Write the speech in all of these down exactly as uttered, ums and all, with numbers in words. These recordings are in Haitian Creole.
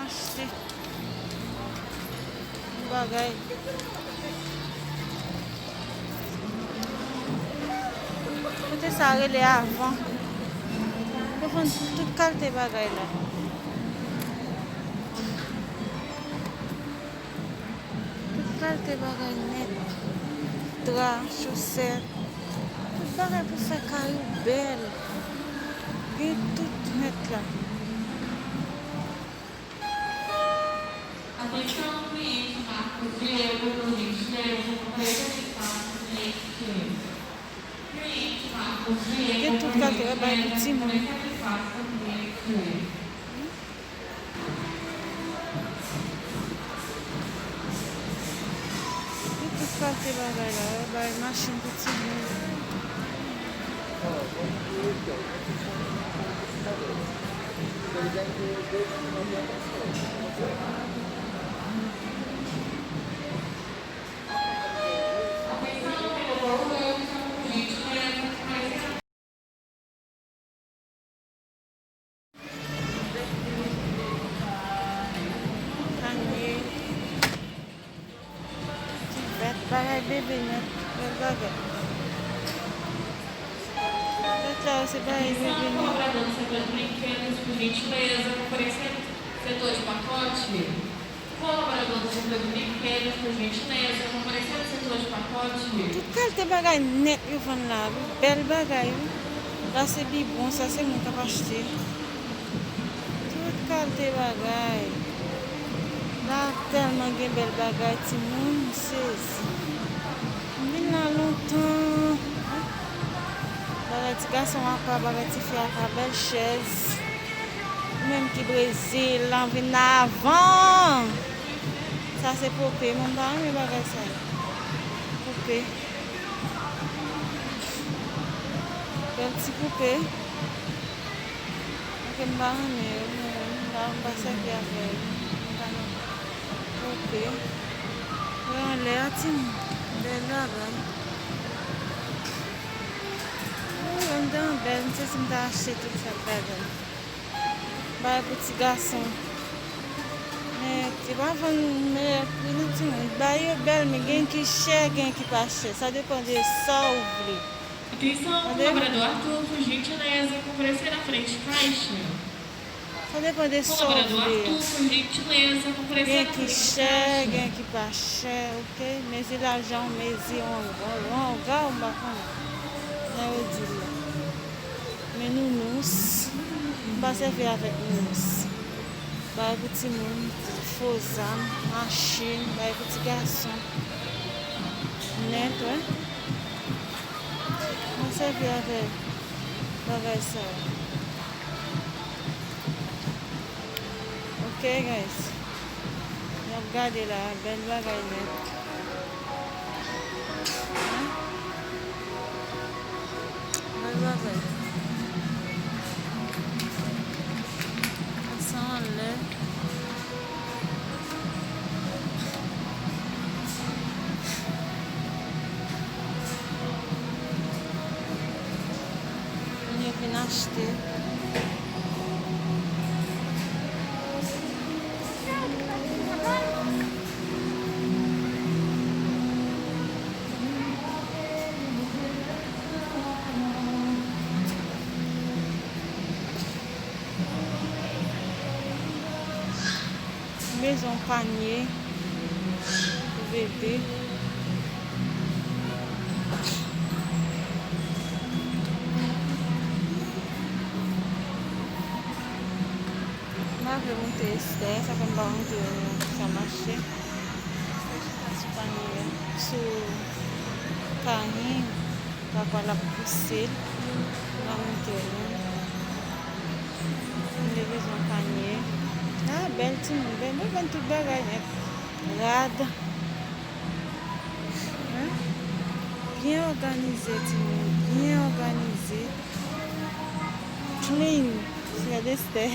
Achte yon bagay. Kote sa rele avan. Yo vann tout kalte bagay la. Tout kalte bagay nèt. Dra, chosèt. Tout bagay pou fè kay ou bèl. Gen tout nèt la. Atenção, cliente Marcos Diego, por gentileza, compareça no espaço cliente três. Cliente Marcos Diego, por gentileza, compareça no espaço cliente três. Gen tout kalte bagay la, yo bay machin pou timoun. Panye, kivèt, bagay bebe nèt, bèl bagay. Lòt la yo se bagay bebe nèt. Cobrador do setor de brinquedos, por gentileza, comparecer no setor de pacote. Colaborador do setor de brinquedos, por gentileza, comparecer no setor de pacote. Tout kalte bagay nèt yo vann la wi. Bèl bagay wi. Sa se bibwon, sa se moun k ap achte. Tout kalte bagay. La tèlman gen bèl bagay, timoun, m sezi. M vin la lontan. Bagay ti gason apa, bagay ti fi apa, bèl chèz. Ou menm ki Brezil, lan vin avan. Sa se pope, mwen m pa renmen bagay sa yo. Pope. Bèl ti pope. Oke, m pa renmen yo, mwen menm, m pa, m pa sèvi avè yo. M pa nan pope. Wè anlè a, timoun. Bèl bagay. Wi, anndan an bèl, m sezi m ta achte tout sa k ladan l. Bagay pou ti gason. Men, yo pa vann meyè pri non timoun. Bagay yo bèl, men gen ki chè, gen ki pa chè. Sa depann de sa w vle. Atenção, tande? Cobrador Arthur, por gentileza, comparecer à frente caixa. Sa depann de sa w vle. Cobrador Arthur, por gentileza, comparecer à frente caixa. Gen ki chè, gen ki pa chè, oke? Mezi lajan, mezi onga, onga, m pa konnen. Jan yo di l la. Men nounous, m pa sèvi avèk nounous. Bagay pou timoun, fo zam, machin, bagay pou ti gason. Nèt, wi. M pa sèvi avèk bagay sa yo. Ok, guys. N ap gade la, bèl bagay nèt. Bèl bagay. Sa anlè. Moun yo vin achte. M bezwen yon panye pou bebe. M pa vle montre Esther, sa fè m pa montre nou sa mache. Esther chita sou panye a, sou kayin, papa l ap pouse l. M pa montre nou. M te bezwen panye. Ah, bèl timoun, bèl, yo vann tout bagay nèt. Rad. Hein? Byen òganize, timoun, byen òganize. Clean. Gade Esther.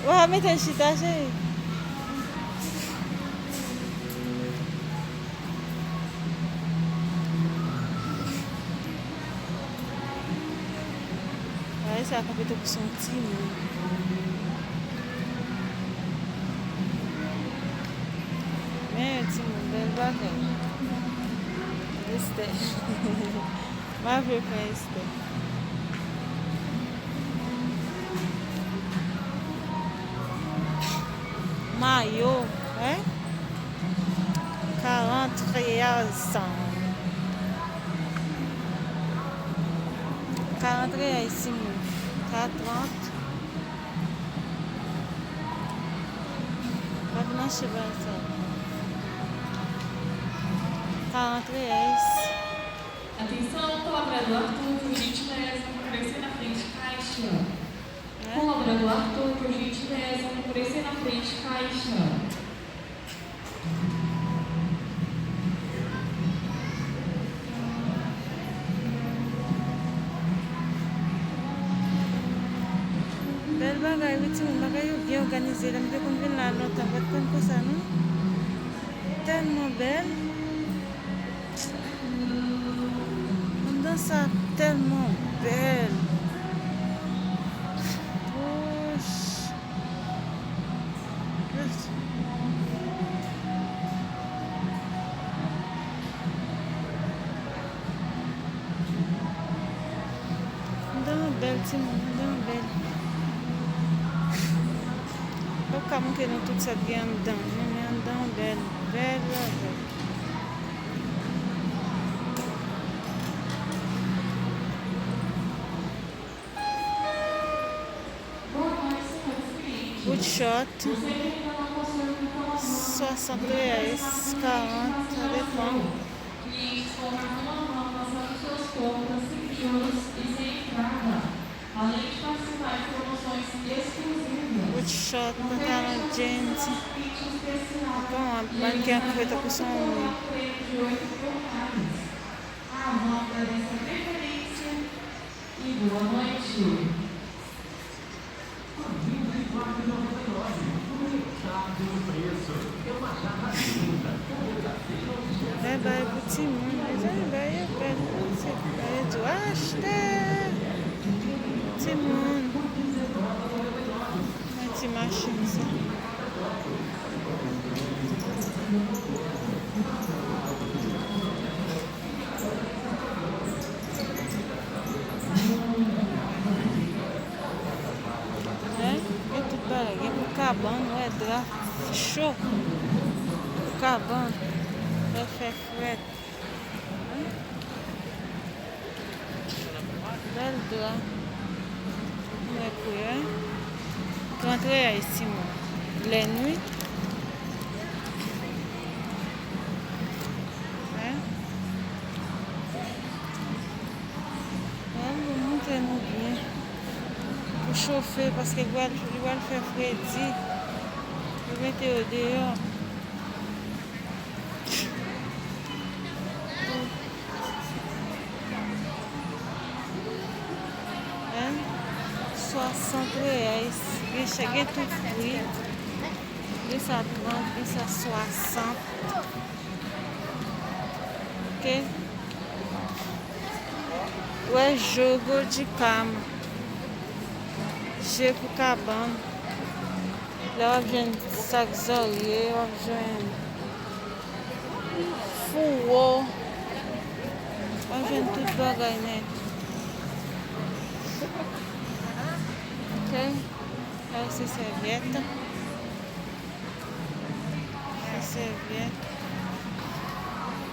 Wa mete l chita, cheri. Ay, sa kanpe tankou se yon timoun. Timoun, bèl bagay. Estè. M ap fè Estè. Mayo, hein? Karant trèz. Karant trèz, timoun. Karant. Pa vin achte bagay sa. Karant trèz. Atenção, colaborador Arthur, por gentileza, comparecer na frente caixa. Né? Colaborador Arthur, por gentileza, comparecer na frente caixa. Bèl bagay wi timoun, bagay yo byen òganize. Lè m te konn vin la lontan, m pa t konn konsa non. Tèlman bèl. Anndan sa tèlman bèl. Wouch. Anndan an bèl timoun, anndan an bèl. Mwen p ap ka montre nou tout sa k gen anndan, men anndan an bèl, bèl, bèl. Bout short, swasant reyais, karant, sa depan. Bout short, pantalon jeans. Bon, mannequin ap fè tankou se yon Bèl bagay pou timoun, mezanmi, bagay yo bèl, se bagay yo di w achte. Timoun, men ti machin sa. Hein? Gen tout bagay. Gen pou kabann, wè, dra cho. Pou kabann, lè fè frèt. Hein? Bèl dra. Mwen kwè, hein? Trant reyais, timoun. Lènwi. Hein? Mwen montre nou byen. Pou chofe, paske li pral, li pral fè fredi. Yo mete yo deyò. Hein? Swasant reyais. Gen chak, gen tout pri. Gen sa trant, gen sa swasant. Ok? Wè, jogo de cama. Je pou kabann. La w ap jwenn sak zòrye, w ap jwenn fouwo. W ap jwenn tout bagay nèt. Ok? Sa se sèvyèt. Fè sèvyèt.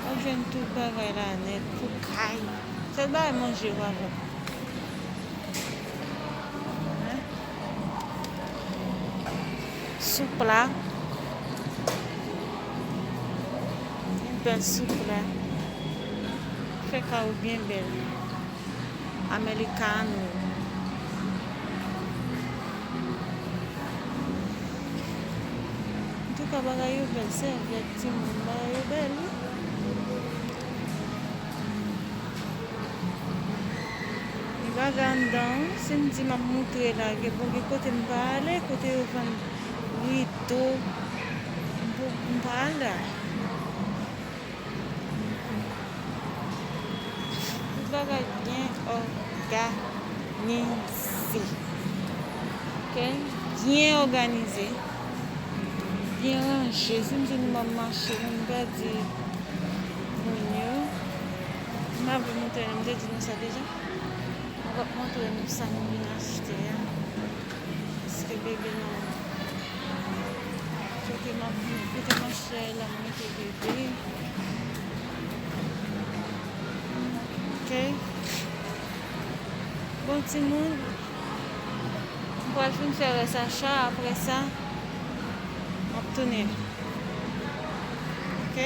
W ap jwenn tout bagay la nèt pou kay. Sèl bagay manje w avè. Hein? Soupla. Yon bèl soupla. Fè kay ou byen bèl. Americano. Antouka, bagay yo bèl, sèvyèt timoun, bagay yo bèl, wi. Gen bagay anndan, wi, si m di m ap moutre la, gen, bon, gen kote m pa ale, kote yo vann rido, m pa, m pa ale. Tout bagay byen òganize. Ok? Byen òganize. Byen ranje. Si m di nou m ap mache, m pèdi moun yo. M pa vle montre nou, m te di nou sa deja. Mwen p ap montre nou sa m vin achte a. Paske bebe nan kote m ap kote m achte a la, m mete bebe. Ok. Bon timoun, m pral fin fè rès acha, apre sa m ap tounen. Ok.